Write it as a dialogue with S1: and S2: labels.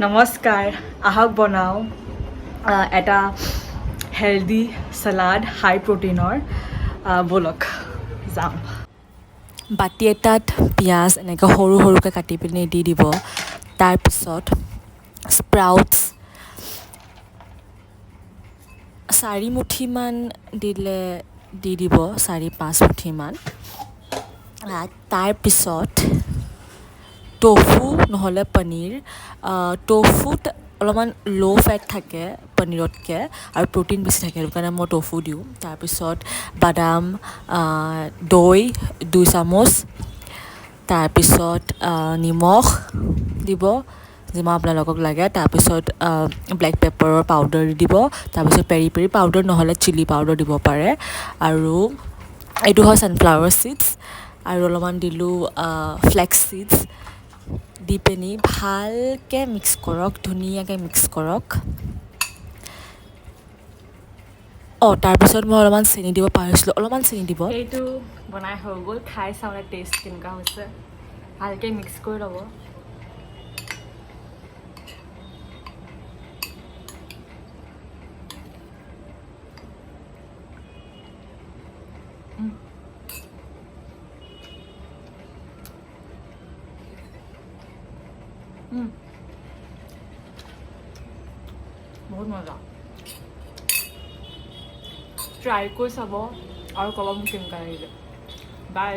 S1: নমস্কাৰ, আহক বনাওঁ এটা হেল্ডি চালাড হাই প্ৰ'টিনৰ। ব'লক যাম।
S2: বাতি এটাত পিঁয়াজ এনেকৈ সৰু সৰুকৈ কাটি পিনি দি দিব। তাৰপিছত স্প্ৰাউটছ 4 মুঠিমান দিলে দি দিব, 4-5 মুঠিমান। তাৰপিছত টফু নহ'লে পনীৰ। টফুত অলপমান ল' ফেট থাকে পনীৰতকৈ আৰু প্ৰ'টিন বেছি থাকে, সেইটো কাৰণে মই টফু দিওঁ। তাৰপিছত বাদাম, দৈ 2 চামুচ, তাৰপিছত নিমখ দিব যিমান আপোনালোকক লাগে। তাৰপিছত ব্লেক পেপাৰৰ পাউডাৰ দি দিব। তাৰপিছত পেৰি পেৰি পাউডাৰ নহ'লে চিলি পাউডাৰ দিব পাৰে। আৰু এইটো হয় ছানফ্লাৱাৰ চিডছ আৰু অলপমান দিলোঁ ফ্লেক্স চিডছ। দি পিনি ভালকৈ মিক্স কৰক, ধুনীয়াকৈ মিক্স কৰক। অঁ, তাৰপিছত মই অলপমান চেনি দিব পাহৰিছিলোঁ, অলপমান চেনি দিব।
S1: এইটো বনাই হৈ গ'ল। খাই চাওঁ টেষ্ট কেনেকুৱা হৈছে। ভালকৈ মিক্স কৰি ল'ব। বহুত মজা। ট্ৰাই কৰি চাব আৰু ক'ব মোক কেনেকুৱা লাগিলে। বাই।